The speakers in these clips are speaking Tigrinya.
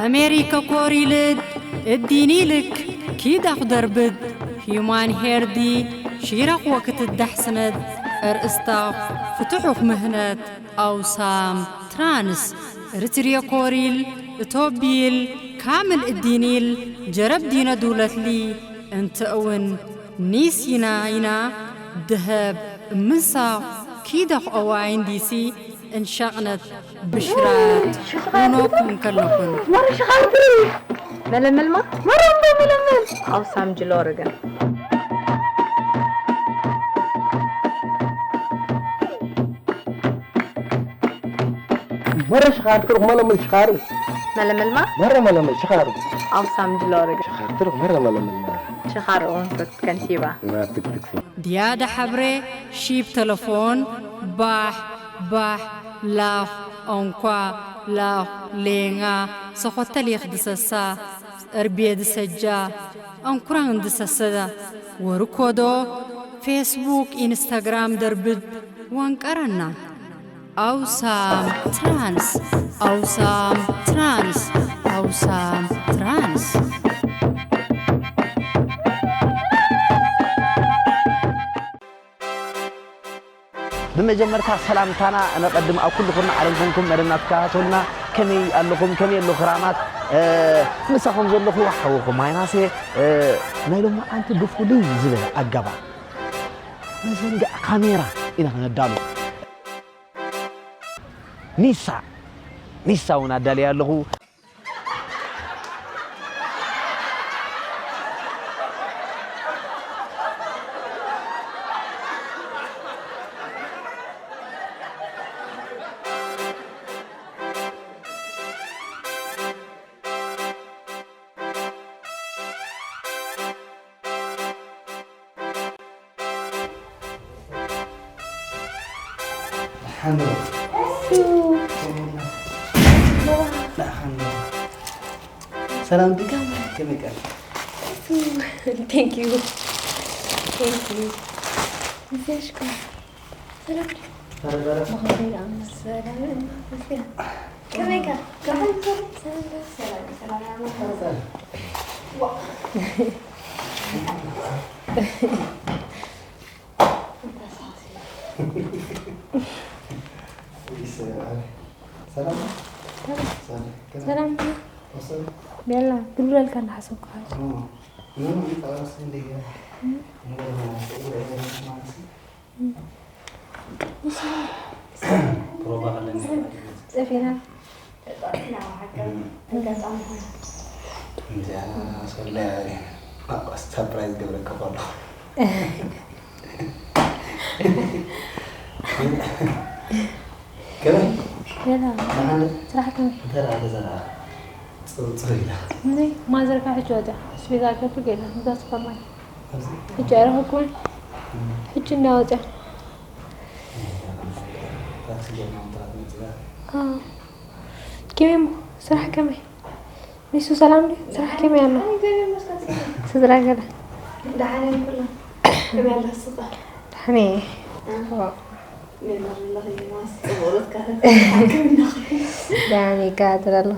ኣሜሪከ ኮሪልድ እዲኒልክ ኪዳኽ ደርብድ ሂዩማን ሄርዲ ሺራኽ ወክትዳሕስነድ እርእስታኽ ፍትሑኽ ምህነት ኣውሳም ትራንስ እርትርየ ኮሪል እቶቢል ካምል እዲኒል ጀረብ ዲነ ዱለትሊ እንተ እውን ኒሲና ኢና ድሀብ እምንሳኽ ኪደኽ ኦዋይን ዲሲ እንሻቕነት ብሽራት ሆኖኩም ከለኹን። መረ ሽኻልቲ መለመልማ መረ እምዶ መለመል ኣውሳም ጅሎርገ መረ ሽኻር ትሩኽ መለመል ሽኻር መለመልማ መረ መለመል ሽኻር ኣውሳም ጅሎርገ ሽኻር ትሩኽ መረ መለመል መረ ሽኻር እውን ከንቲባ ናትክትክፉ ድያዳ ሐብሬ ሺብ ተለፎን ባሕ ባሕ ላኽ ኦንኳ ላኽ ሌንጋ ሰኾተሊኽ ድሰሳ እርቤ ድሰጃ ኣንኩራን ድሰሰዳ ወርኮዶ ፌስቡክ ኢንስታግራም ደርብድ ወንቀረና ኣውሳም ትራንስ ኣውሳም ትራንስ ኣውሳም ትራንስ ብመጀመርታ ሰላምታና ነቐድም ኣብ ኩሉ ኩርናዕ ዓለም ኮንኩም መደብና ትከታተሉና ከመይ ኣለኹም ከመይ ኣሎ ክራማት ምሳኹም ዘለኹ ሓውኹም ሃይናሴ ናይ ሎማዓንቲ ብፍሉይ ዝበለ ኣገባብ መዘንግዕ ካሜራ ኢና ክነዳሉ ኒሳ ኒሳ እውን ኣዳልየ ኣለኹ ሰላም ዲካ ከመይ ቀን Thank you. Thank you. ازيشكم؟ سلام. በረበረ بخير عم السلام. كميكا. ሰላም ሰላም ቤላ ግልብለልካ እንዳሓሰብኩ ጸፊና እንዲያ ሰብላይ ሳፕራይዝ ገብረካ ከሎ ከመይ ስራሕ ከመይ እንተ ደኣ ተዘርኣ ጽውጽው ኢላ ማዘርካ ሕጂ ወዲያ ስቤዛ ገብር ገይራ እዛ ስኳር ማይ ሕጂ ኣይረኸብኩን ሕጂ እንዳወፅያ ከመይ እሞ ስራሕ ከመይ ንሱ ሰላም ድዩ ስራሕ ከመይ ኣሎ ስድራ ገለ ደሓን ደሓን ይከታተል ኣሎ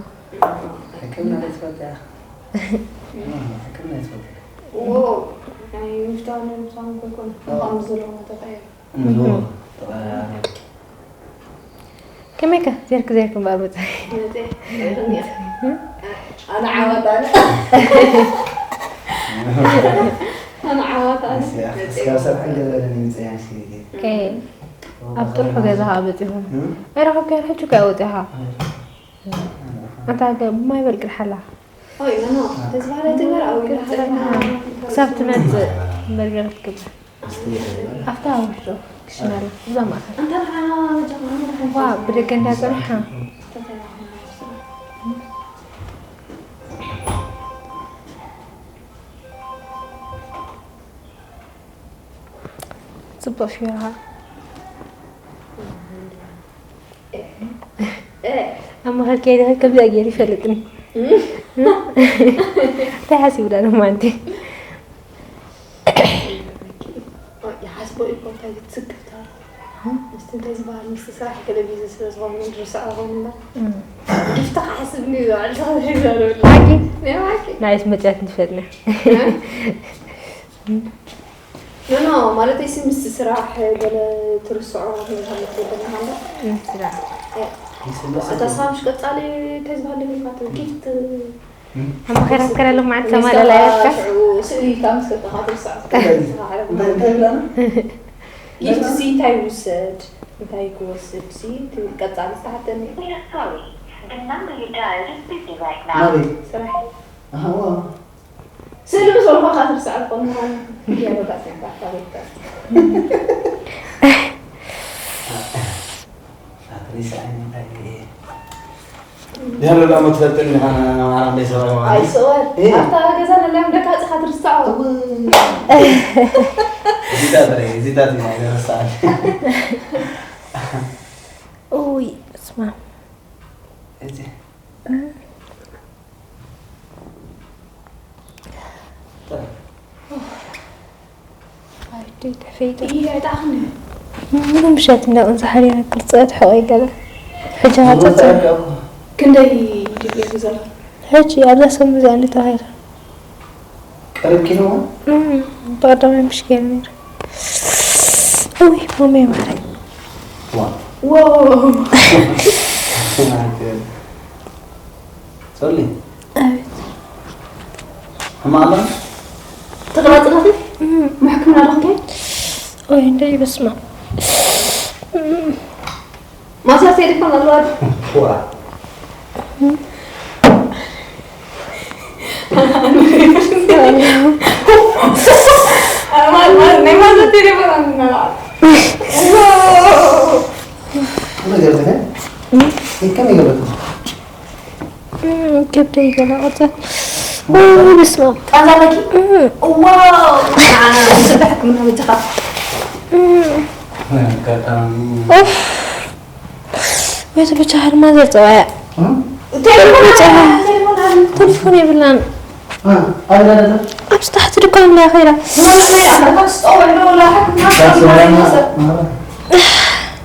ከመይ ከ ዜርክ ዜርክ እምበኣር መፅእ ኣብ ጥርሑ ገዛ ከዓ በፂኹም ኣይረኸብካዮ ሕጂ እኮ ወፂኻ ኣንታ ብማይ በል ቅድሓላ ክሳብ ትመፅእ በርገር ክትገብር ኣብታ ውሽጡ ክሽነ ኣላ እዛ ማእከል ዋ ብደገ እንዳፀንሓ ፅቡቅ ሽርሃ ኣብ መኸል ከይደ ከምዚኣ ገይሩ ይፈልጥኒ እንታይ ሓሲቡ ዳ ደሞ ኣንቲ ይሓስቦ እዩ ኮታ ይትስክፍታ እስቲ እንታይ ዝበሃል ምስቲ ስራሕ ገለ ቢዚ ስለ ዝኾነ ዝርስዖ ኾይኑና። እም። ጊፍቲ ክሓስብ ንዩ ዝውዕል ተኸፊሉ ዘረብላ። ሓቂ? ናይ ሓቂ። ናይስ መጽያት ንፈልጥና። እ? ኖ፣ ኖ፣ ማለተይ ሲ ምስቲ ስራሕ ገለ ትርስዖ ነገር ኣሎ ትብለና ኣሎ? እም፣ ስራሕ። እ፣ ይስምስ ኣታ ስኻ ምሽ ቀጻሊ እንታይ ዝበሃል ነገር ኢልካ ትብል? ጊፍት ኣማኸራከረሉ ማለት ተማለላያትካ? ሽዑ ስእሊ ኢልካ ምስ ሰጠኻ ትርስዖ። እንታይ፣ እንታይ፣ እንታይ ይብላና? ጊፍት ሲ እንታይ ይውሰድ? እንታይ ክወስድ ሲ ትብል ቀጻሊ ዝተሓተኒ። We are sorry. The number you dialed is busy right now. ናበይ? ስራሕ። ኣሃ፣ ዋ። ስእሊ ምስ በልኳ ከዓ ትርስዓ ትኾን ምዃኑ። እያ በቃ፣ እዚኣ በቃ፣ በቃ። ኣትሪስዓኒ እንታይ እየ? ድሕሪ ሎሚ ትፈልጥኒ ኢኻ፣ ና-፣ ና-፣ ማዕረ እንደ ሰብኣይ ምዃነይ። ኣይስወር። እየ። ኣብታ ገዛ ነላዮም ደካ ኣጽኻ ትርስዖ። እወ። እዚታት ረ-፣ እዚታት ኢና ኣይንርስዓን። ኡይ፣ ስማ። እዚ። እም። ኣይ፣ ደይ ተፈይደ። እይ፣ ኣይጠዓኽን። ምንም ምሸት እንዳቕን ዝሓርያ ነክል ጸት ሕቆይ ገለ። ሕጂ ሃጸት። ክንደይ ድግሪ ዘሎ? ሕጂ ኣብዛ ሰሙን እዚኣ እንዲ ተባሂላ። ቀሪብኪ ነው? እም፣ ብቐዳማይ ምሽ ገይሩ ነይሩ። እውይ፣ ማመይ ማረይ። ዋ። ዋው። ሶሊ። ኣቤት። ሕማቕ ኣሎ? ተቐላጥላኺ? እም። ሕክምና ዶ ኾንኪ? ኦይ፣ እንደይ በስመ ኣብ። እም። ማሳጅ ቴሌፎን ኣለዋ። ዋ። ናይ ማሳጅ ቴሌፎን ኣለዋ። ነገር ግን ከመይ ገበርኩ? እም፣ ከብደይ ገለ ቐርጸ። ኦ፣ በስመ ኣብ። ቃንዛ ኣለኪ? እም። ዋው! ንዓና ንስራሕ ሕክምና በጃኻ። እም። ኣጋጣሚ። ኡፍ። ቤተ ብቻ ድማ ዘጸዋያ። እም? ቴሌፎን ብቻ። ኣለ፣ ቴሌፎን ኣለ። ቴሌፎን የብልናን። እ፣ ኣበይ ኣላ? ኣብዚ ታሕቲ ድኳን እንድያ ኸይዳ። ቴሌፎን ኣለ፣ ኣብ ስጦ ወሎ ወላ ሕክምና ዳስ ወላ ሕክምና ማ-፣ ሰብ። ማ-፣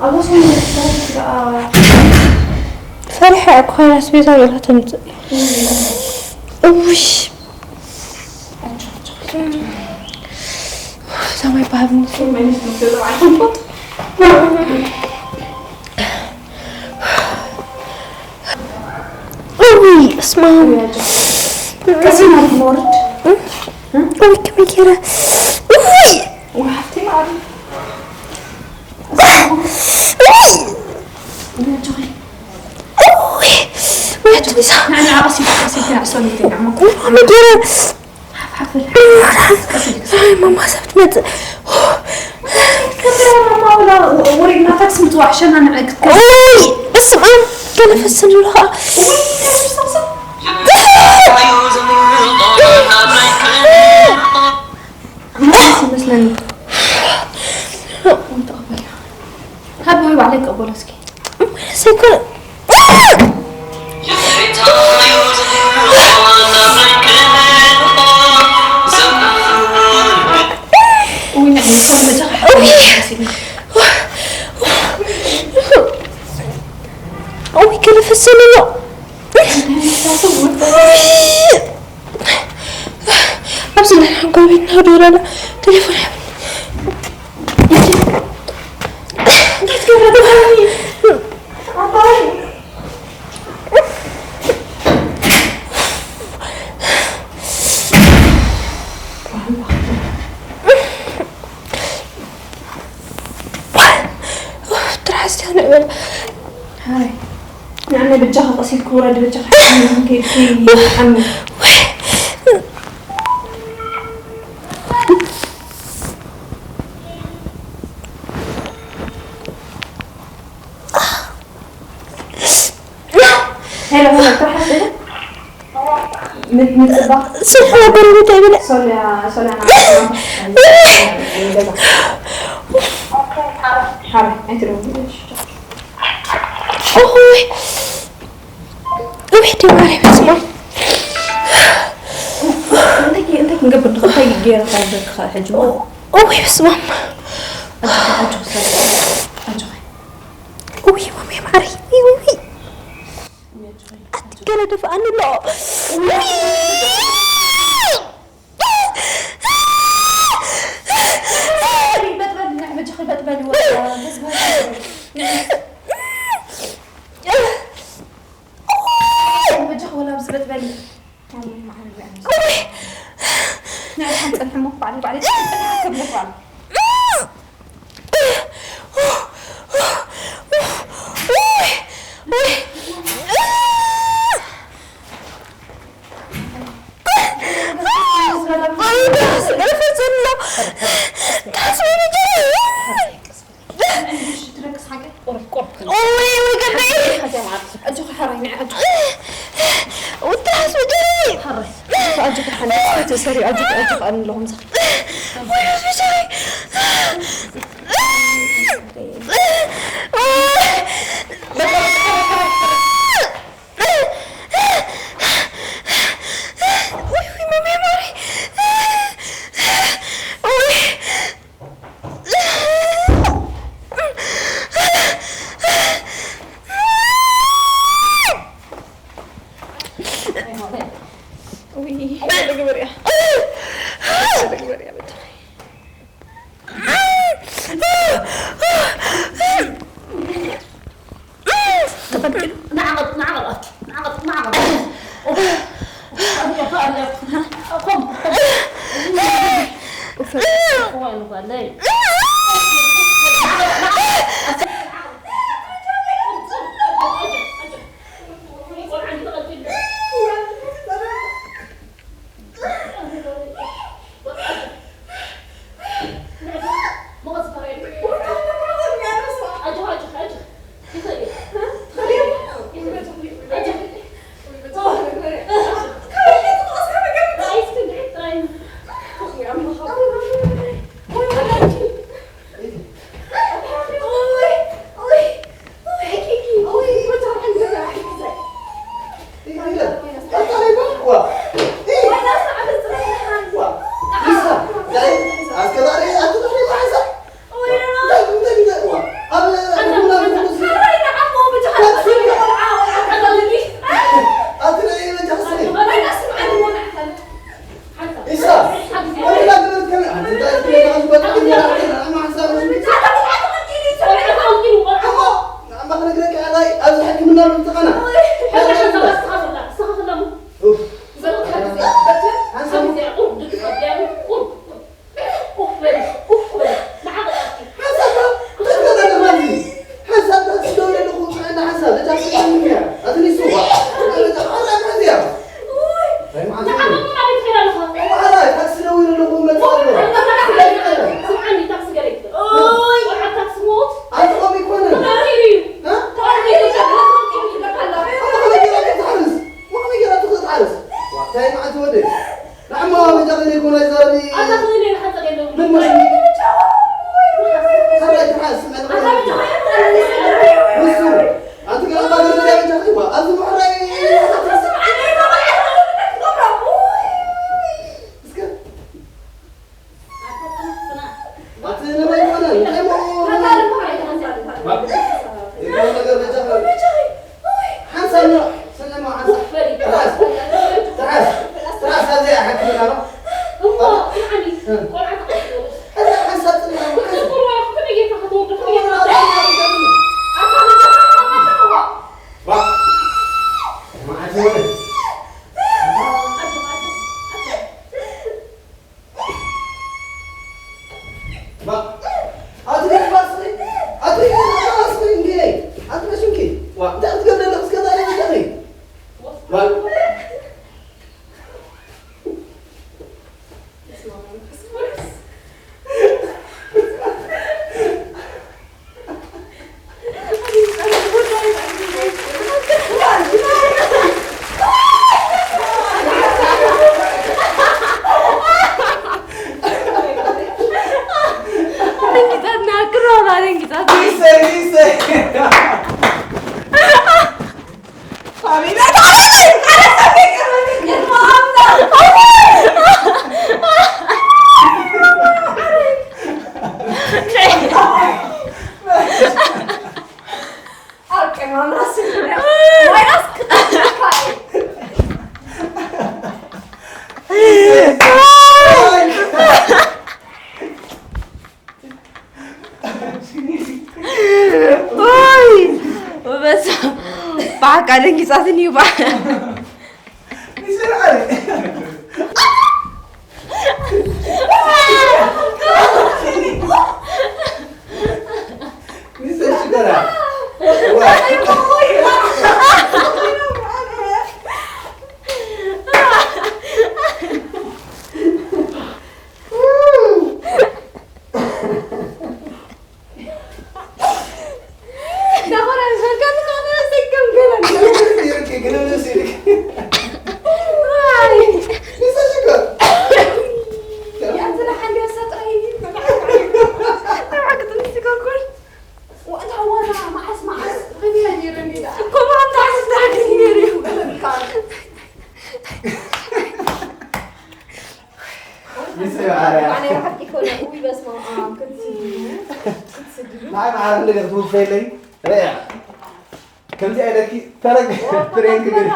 ኣብ ወሰን ደኣ። ፈሪሐ እኮ ኮይና ኣስቤዛ ገለ ተምጽእ። እውይ። እዛ ማይ ብሃብኒ። እውይ፣ እስማ። ቀስ ኢልካ መውረድ። እም? እም? እውይ፣ ከመይ ገይረ? እውይ! ወይ ሓፍተይ ማዕረ። እውይ! እውይ! እውይ! ወይ ኣቱም ሳ-፣ ንዓና ቀስ ኢልካ፣ ቀስ ኢልካ፣ ንዕሶ ንተኛ፣ እማ። እውይ፣ ከመይ ገይረ? ሓፍ፣ ሓፍ በል። ቀስ ኢልካ። ኣይ፣ ማማ ሰብ ትመጽእ። ከምዚ ማማ ወላ ወሪድና ታክሲ ምጽዋዕ ሸና ንዕክት። እውይ! በስመ ኣብ! ገለ ፈስን ኣሎ ኸኣ። እውይ! ተበሳሰ። ይመስለኒ። ሃቢ ወይ ባዕለይ ክቕበሎ እስኪ። እማይ፣ ሰይኮነ። እውይ፣ ንዓይ ሰው መጃኻ እውይ። ሓሲብኒ። እውይ፣ ገለ ፈሰኒ ኣሎ። ኣብዚ ናይ ሓንጎል ቤት ናው ደውል ኣላ። ቴሌፎን ሓብኒ። እንታይ ትገብሪ ኣለኺ? ኣባይ። ትራሓስ ትያ ንዕበል። ሃይ። ንዓና በጃኻ ቀስ ኢልክ ውረድ፣ በጃኻ ከይድኪ ሓሚ። ሄሎ፣ ሄሎ፣ ትራሓስ ዶ? ምን፣ ምን ጽባሕ? ስልኪ ጎረቤት ኣይበለ። ሶልያ፣ ሶልያ፣ ገዛ። ሓራይ፣ ኣይትደውሊ። ኦይ። ኦይ፣ ደማሪ በስመ ኣብ። እንታይ፣ እንታይ ክንገብር ንኽእል? እንታይ ገይረ ክወርደልካ ሕጂ? ኦይ፣ በስመ ኣብ። ኣጆኺ፣ ኣጆኺ፣ ኣጆኺ፣ ማሚ ማሪ፣ ዊ፣ ዊ፣ ዊ። ኣቲ ገለ ደፍኣኒ ኣሎ። ዊ! በጥበል፣ ንዕ በጃኺ በጥበል፣ ወላ፣ በዚ በጃኺ። በጃኺ ወላ ኣብዚ በጥበል። ንዕ ሓንፀን ሕሞ፣ ባዕለይ፣ ባዕለይ፣ ሓንፀን ሓከብ ለፋ። ኦይ! በስመ ኣብ! ብሓቃ ደንጊጻትኒ እዩ፣ በ-፣ ንዓይ መዓር እንደ ክትውፈየለይ ርያ። ከምዚ ኣይለኪ ተረግ ፕሬንክ ግን።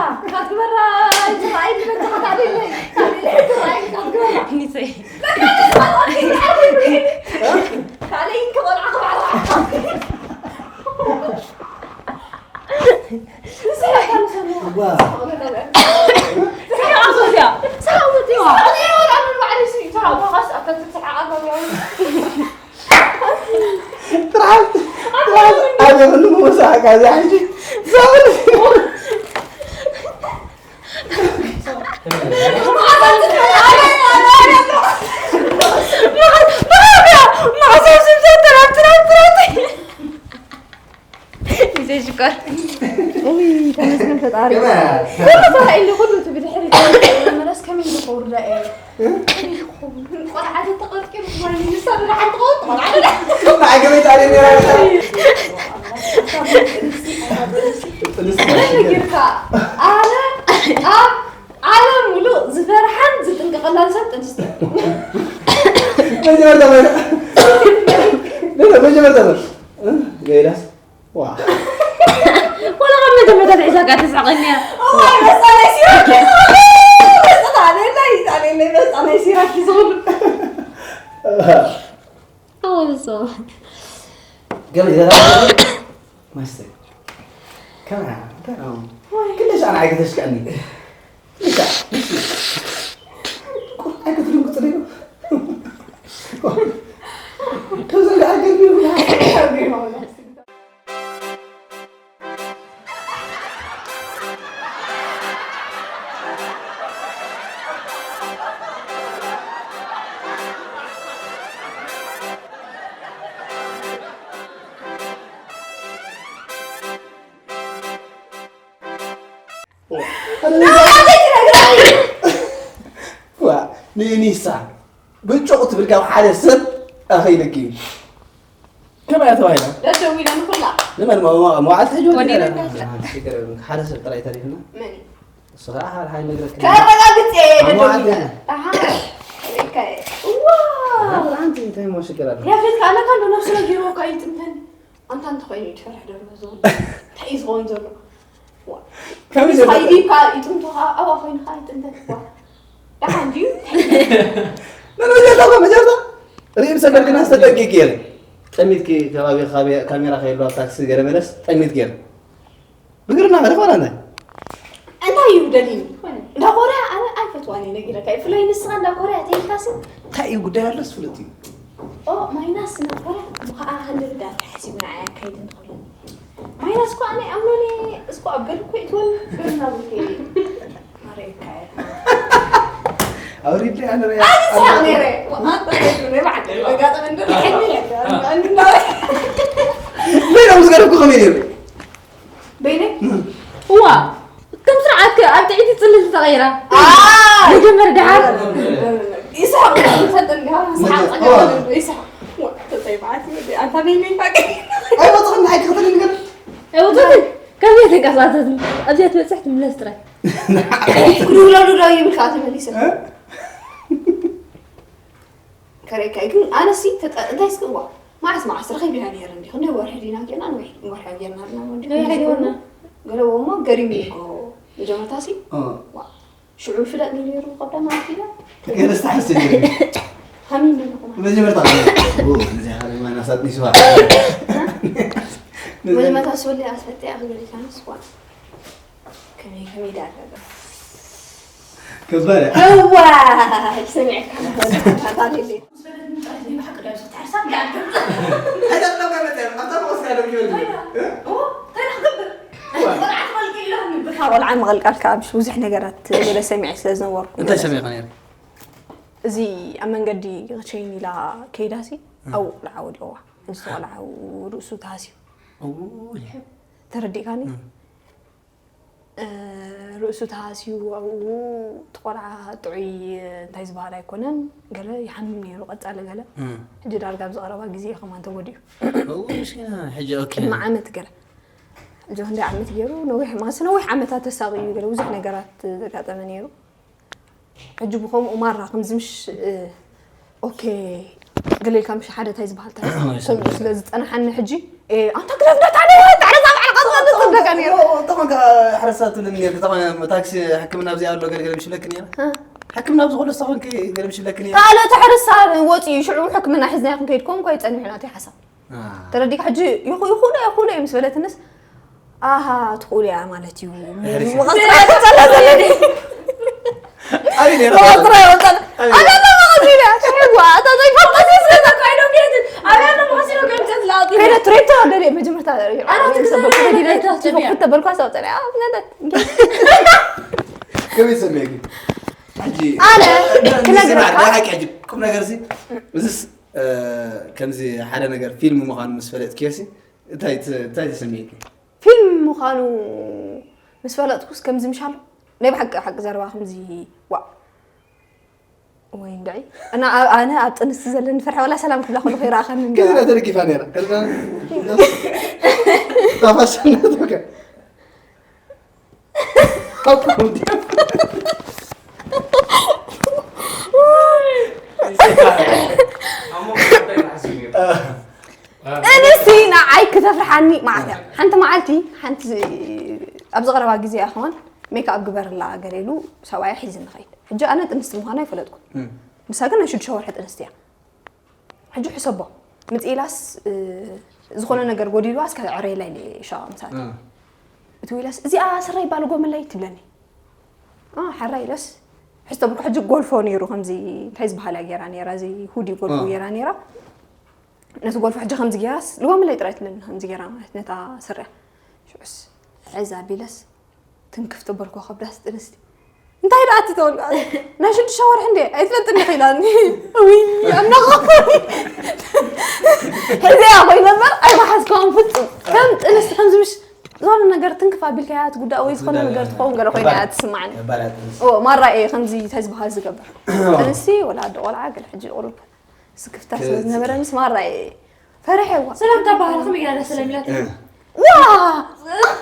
ጥራሕ ጥራሕ ኣበ ምሳሓቃ ዛሕጂ ግዜ ሽኮር። ውይ፣ ተመስገን ፈጣሪ። ከመይ? ኩሉ ተራእዩ፣ ኩሉ እቲ ብድሕሪት መለስ ከመይ ኢሉ ክውርዳ እየ? ቆልዓ ተተቐርቂሩ ትኾኒ፣ ንሳ ደኣ ሓንቲ ቆልዓ ደኣ። ንዓይ ከመይ ትኣልየኒ ነይራ? ጥንስቲ፣ ጥንስቲ። ጌርካ፣ ኣነ ኣብ ዓለም ሙሉእ ዝፈርሓን ዝጥንቀቐላን ሰብ ጥንስቲ። መጀመርታ መን? መጀመርታ መን? ሌላስ? ዋ። ወላ ካብ መጀመርታ ትሕዛ ጋር ተስዕቐኒ እያ። እዋይ፣ በሳ ናይ ሲራክ እዩ ዝኽእል። በሳ ታሌለይ፣ ታሌለይ፣ በሳ ናይ ሲራክ እዩ ዝኽእል። ኣዎ፣ በሳ። ገለ ይዘራ-፣ ማስተር። ከመይ፣ እንታይ ነው? ዋይ። ክልሽ ኣነ ኣይክተሽቀኒ። ክልሽ፣ ክልሽ። ኣይክትድንግጽ ዲዩ? ከምዚ እንዳኣገርኒ። ዋ፣ ንኒሳ ብጭቑ ትብል ካብ ሓደ ሰብ ኣኸይልኪ። ከመይ እያ ተባሂላ? ደደዊላ ንኹላ። ንመን ሞ-፣ ሞ-፣ መዋዕልቲ ሕጂ ወዲእና ወዲእና? ሽግር የለን። ሓደ ሰብ ጥራይ ተሪፍና። መን እዩ? እሱ ኸዓ ሓደ ሓደ ነገር ክነ-፣ ከረጋግጽ እየ ኣብ መዋዕልቲ ደደዊላ። ኢና። ኣሃ። ሪእካ እየ። እዋ። ኣንቲ እንታይ ሞ ሽግር ኣሎ? ያፌት ከኣ ነካ ዶ ነብሱ ነጊርዎ እኮ እዩ ጥንተን። ኣንታ እንተኾይኑ እዩ ትፈርሕ ደሎ ዝብል። እንታይ እዩ ዝኸውን ዘሎ? ዋ። ከመይ ንስኻ ዘበለ? ይዲብካ ይጥምቶ ኸዓ ኣብኣ ኮይኑ ኸዓ ይጥንተን። ዋ። ደሓን ድዩ? መጀመርታ እኮ፣ መጀመርታ ርእይ ምሰበልክና ዝተጠንቂቅ ገይረ። ጠሚትኪ ከባቢ፣ ካሜ-፣ ካሜራ ከየሉ ኣብ ታክሲ ገለ መለስ ጠሚት ገይረ። ብግርና ከደ ኾነ እንታይ? እንታይ እዩ ደሊኒ? እንዳ ኮርያ ኣነ ኣይፈትዋን እየ ነጊረካ። ብፍላይ ንስኻ እንዳ ኮርያ ተይልካሲ። እንታይ እዩ ጉዳይ ኣሎስ ፍሉጥ እዩ። ኦ፣ ማይናስ እንዳ ኮርያ ብኸዓ ክንዲ ብዳር ተሓሲቡ ንዓይ ኣካይድ እንተኾይኑ። ማይናስ እኮ ኣነ ኣምኖኒ እስኮ ኣብ ገድኩ ይትወል ገና ብከ ማረካ። ኣውሪድ ኣነ ሪያ ኣንሳ ነረ። ወሓጥ ነረ ባዕድ። በጋጠመ እንደ ሕኒ። በይና ምስ ገደኩ ከመይ ነይሩ? በይነይ? እዋ፣ ከም ስርዓትከ ኣብ ጥዒቲ ጽልል ተቐይራ። ኣይ! መጀመር ደሓር። ይስሐቅ፣ ይፈልጥ እንዲኻ፣ ይስሐቅ፣ ጸገም የለን፣ ይስሐቅ። ዋ፣ ተጸይ በዓቲ ወዲ፣ ኣንታ በይነይ ታቂ። ኣይወጽኽን፣ ኣይክኽተልን ግን። ኣይወጽኽን፣ ካብ ቤት ተንቀሳቐሰት፣ ኣብዚኣ ትበጽሕ ትምለስ ጥራይ። ክድውለሉ ዶ ይብልካ ተመሊሰ? እ? ከርእየካ እዩ። ግን ኣነሲ ተጠ-፣ እንታይ እስኪ እዋ፣ መዓስ መዓስ ረኺብና ነይረ እንዲ? ክንደይ ወርሒ ዲና ጌርና? ንውሕ-፣ ወርሒ ጌርና ኣለና ወንዲ? ነዊሕ ጌርና። ገለ እሞ ገሪሙ እኮ መጀመርታ ሲ? እ። ዋ፣ ሽዑ ይፍለጥ ነይሩ ከብዳ ማለት እዩ። ገለ ዝተሓሰ ነይሩ። ሃሚን ነይሩ። መጀመርታ ኦ፣ እዚ ሓደ ማና ሳጥኒ ስዋ። መጀመርታ ስወሊ ኣስፈጥያ ክገሊካንስ ዋ ከመይ ከመይ ዳ ከባድ እዋይ ሰሚዕካ ካብ ቆልዓ መቐልቃል ከዓ ምሽ ብዙሕ ነገራት ገለ ሰሚዐ ስለ ዝነበርኩ እንታይ ሰሚዕካ ነይሩ? እዚ ኣብ መንገዲ ክቸይን ኢላ ከይዳሲ ኣብኡ ቆልዓ ወድዋ እዚ ቆልዓ ርእሱ ተሃስዩ ተረዲእካኒ ርእሱ ተሃስዩ ኣብኡ እቲ ቆልዓ ጥዑይ እንታይ ዝበሃል ኣይኮነን ገለ ይሓምም ነይሩ ቀጻሊ ገለ ሕጂ ዳርጋ ኣብዚ ቀረባ ግዜ ከማን ተጎዲኡ ቅድሚ ዓመት ገለ ሕጂ ክንደይ ዓመት ገይሩ ነዊሕ ማስ ነዊሕ ዓመታት ተሳቂዩ ገለ ብዙሕ ነገራት ዘጋጠመ ነይሩ ሕጂ ብኸምኡ ማራ ከምዚ ምሽ ኦኬ ገለ ኢልካ ምሽ ሓደ እንታይ ዝበሃል እንታይ ከምኡ ስለ ዝፀናሓኒ ሕጂ ኣንታ ግደፍ ደታ ደ ጣዕረ ዛብዓ ቃዝማ ዝፅብደካ ነይሩ ተኾንካ ሕረሳ ትብለኒ ነርክ ተኾነ ታክሲ ሕክምና ኣብዚኣ ኣሎ ገለገለ ምሽ ብለክ ነይረ ሕክምና ኣብዚ ኩሉ ዝሰኾንክ ገለ ምሽ ብለክ ነይረ ካልእ ተሕርሳ ወፂኡ ሽዑ ሕክምና ሒዝናዮ ክንከይድ ኮም ኮይ ፀኒሑ ናተይ ሓሳብ ተረዲክ ሕጂ ይኹ ይኹነ ይኹነ ምስ በለትንስ ኣሃ ትኽእሉ እያ ማለት እዩ መቐፅራ ይወፀላ ዘለኒ ኣበይ ነይራ መቐፅራ ይወፀላ ኣበይ ኣለዋ መቐፂ ኢላ ሽሕዋ እታ ዘይፈልጠት ይስለታ ኮይኖም ቤት ኣበይ ኣለዋ መቐፂ ኢላ ኮይኖም ዘትላኣት ከይደ ትሬቶ ደልየ መጀመርታ ሰበኩ ተበልኳ ሰው ፀላ ነለት ከመይ ሰሚዕኪ ሕጂ ኣነ ክነግረካ ቁም ነገር እዚስ ከምዚ ሓደ ነገር ፊልም ምዃኑ ምስ ፈለጥክዮሲ እንታይ እንታይ ተሰሚዕኪ ፊልም ምዃኑ ምስ ፈለጥኩስ ከምዚ ምሻሎ ናይ ብሓቂ ሓቂ ዘረባ ከምዚ ዋ ወይ እንድዒ እና ኣነ ኣብ ጥንስቲ ዘለኒ ፍርሒ ወላ ሰላም ክብላ ከለኹ ይረኣኸኒ እንገባ ከዚኣ ተደጊፋ ነይራ ከዚኣ ታፋሰነት በቃ እንስቲ ንዓይ ክተፍርሓኒ መዓት እያ ሓንቲ መዓልቲ ሓንቲ ኣብዚ ቀረባ ግዜ እያ ከማን ሜክኣፕ ግበርላ ገለ ኢሉ ሰብኣያ ሒዝኒ ኸይድ ሕጂ ኣነ ጥንስቲ ምዃና ኣይፈለጥኩን ንሳ ግን ናይ ሽዱሽተ ወርሒ ጥንስቲ እያ ሕጂ ሕሰቦ ምጽኢላስ ዝኾነ ነገር ጎዲልዋ እስከ ዕረየላ ኢለ ሻዋ ምሳት እቲ ዊላስ እዚኣ ስረ ይባል ጎመላይ ትብለኒ ሓራ ኢለስ ሕስተብልኩ ሕጂ ጎልፎ ነይሩ ከምዚ እንታይ ዝበሃላ ገይራ ነይራ እዚ ሁዲ ጎልፎ ገይራ ነይራ ነቲ ጎልፎ ሕጂ ከምዚ ገይራስ ልጎመላይ ጥራይ ትብለኒ ከምዚ ገይራ ማለት ነታ ስርያ ሽዑስ ሕዛ ቢለስ ትንክፍ ተበልኮ ከብዳስ ጥንስቲ እንታይ ደኣ ትተወልቃ ናይ ሽዱሽተ ወርሒ እንዴ ኣይትፈልጥኒ ኺላኒ ውይ ኣናኻፈሪ ሕዚያ ኮይኑ እምበር ኣይመሓዝካውን ፍጹም ከም ጥንስቲ ከምዚ ምሽ ዝኾነ ነገር ትንክፍ ኣቢልካያ ትጉዳእ ወይ ዝኾነ ነገር ትኸውን ገለ ኮይና እያ ትስማዓኒ ማራ እየ ከምዚ እንታይ ዝበሃል ዝገብር ጥንስቲ ወላ ኣደ ቆልዓ ገለ ሕጂ ቁሩብ ስክፍታ ስለ ዝነበረ ምስ ማራ እየ ፈሪሐዋ ሰላምታ ባህሪ ከመይ ገይራ ደስ ለሚላትኒ ዋ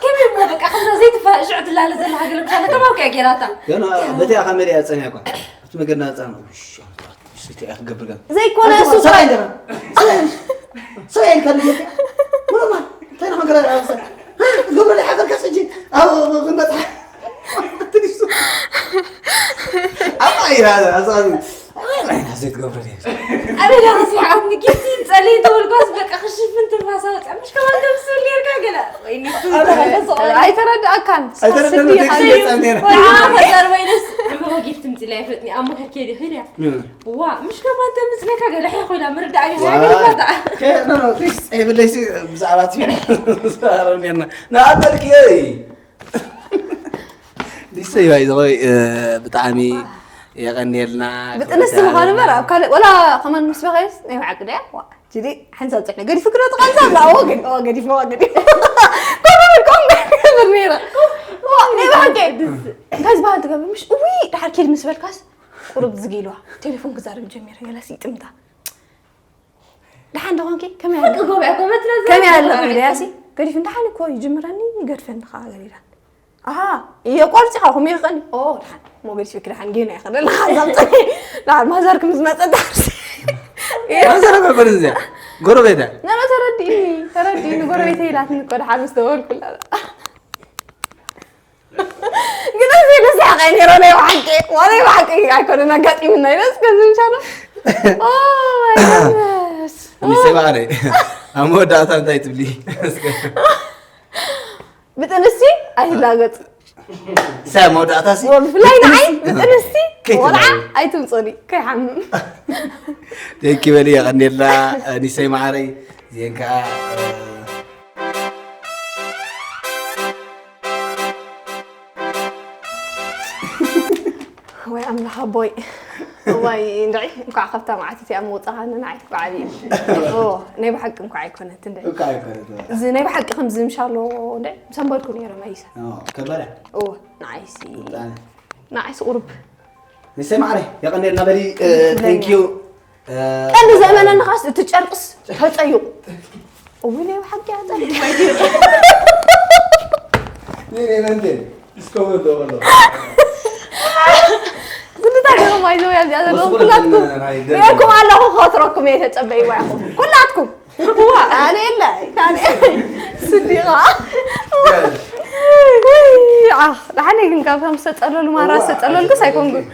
ከመይ እሞ በቃ ከምዛ ዘይትፈ ሽዑ ትላለ ዘላ ሃገር ብሻለ ከማው ከያ ጌራታ ገና በቲያ ካሜራ እያ ጸኒሓ እኳ ኣብቲ መገድና ጻን ሽቲ እያ ክገብር ገና ዘይኮነ እሱ ሰብኣይ ገና ሰብኣይ ኢልካ ልጅ ምኖማ እንታይ ነው መገራ ራሰ ገብረ ላይ ሀገር ከስጂ አዎ ክንበጽሕ ትንሽ አባ ይራ አዛዝ ዘይት ገብረ ኣበላ ከሲሓት ንጊፍቲ ጸለይ ተወልኳስ በቃ ክሽፍን ትንፋሳ ወጣ ምሽ ከማን ከምስል ጌርካ ገለ ወይኒ ኣይተረዳእካን ኣይተረዳእካን ወይንስ ዕምሮ ጊፍቲ ምጽላይ ፈጥኒ ኣሞ ከኬድ ይኽእል እያ ዋ ምሽ ከማን ተምጽለካ ገለ ሐ ኮይና ምርዳእ ይዛግርፋታ ብዛዕባ ንኣበልክ ዲሰይ ባይ ዘ ወይ ብጣዕሚ የቀንየልና ብጥንስቲ ምዃኑ እምበር ኣብ ካልእ ወላ ከማን ምስ በኸየስ ናይ ብሓቂ ድያ ዋ ጅዲ ሓንሳብ ፅሕነ ገዲፉ ክዶ ትቐንሳ ብላ ኦ ገዲ ኦ ገዲፍዋ ገዲ ኮመን ኮም ገበር ነይራ ዋ ናይ ብሓቂ እንታይ ዝበሃል ትገብር ምሽ እዊ ድሓር ኪድ ምስ በልካስ ቁሩብ ዝጊልዋ ቴሌፎን ክዛረብ ጀሚረ ገለስ ይጥምታ ደሓን ደኾንኪ ከመይ ኣለኺ ከመይ ኣለኺ ኢለያሲ ገዲፍ ደሓን እኮ ይጅምረኒ ይገድፈኒ ከዓ ገሊላ ኣሃ የቋርፂ ከዓ ከመይ ይኽእል ኦ ደሓን ሞገድ ሽክ ደሓን ጌና ይኽእል ሓዛብ ፀኒ ደሓን ማዘር ክምዝመፀ ዳርሲ ማዘር መበል እዚያ ጎረቤታ ነረ ተረዲእኒ ተረዲእኒ ጎረቤተ ኢላትኒ እኮ ደሓን ምስ ደወልኩላ ግን እዚ ንስሓቀ ነይረ ናይ ብሓቂ ዋላ ብሓቂ ኣይኮነን ኣጋጢምና ኢለስ ከምዚ ምሻሎ ኦ ማይ ጎድነስ ንሰይ ማዕረይ ኣብ መወዳእታ እንታይ ትብሊ? ብጥንሲ ኣይትላገጽ። ሳይ መወዳእታ ሲ ብፍላይ ንዓይ ብጥንሲ ከይትላገጽ። ቆልዓ ኣይትምጾኒ ከይሓምም። ደቂ በሊ የቐኔልና። ንሰይ ማዕረይ ዜን ከዓ ወይ ኣምላኽ ኣቦይ። እዋይ እንድዒ እንኳዕ ካብታ መዓት እቲኣ ምውፃኻኒ ንዓይ ብዓብዩ። ኦ፣ ናይ ብሓቂ እንኳዕ ኣይኮነት እንድዒ። እኳ ኣይኮነት። እዚ ናይ ብሓቂ ከምዚ ምሻሎ እንድዒ ምሰንበድኩ ነይረ መሊሰ። ከበረ ኦ፣ ንዓይሲ ንዓይሲ ቁሩብ ንሰይ ማዕረይ የቐኔልና በሊ። Thank you። ቀንዲ ዘመነኒ ኻስ እቲ ጨርቅስ ተፀይቑ። እውይ ናይ ብሓቂ ኣፀይቑ። ይኔ መንቴ እስከ ወዶ ወሎ ግድታ ገርም ኣይዘው ኣብዚኣ ዘለኹም ወስኹ ኩላትኩም ናይ ደርጊ። ሪኤኩም ኣለኹ። ክኸትረኩም እየ ተፀበይዋ ኢኹም ኩላትኩም። ኣነ የለ ኣነ ስዲቓ። ውይ፣ ዓኽ፣ ደሓነይ ግን ካብ ከም ዝተፀለሉ ማራ ዝተፀለልኩስ ኣይኮንኩን።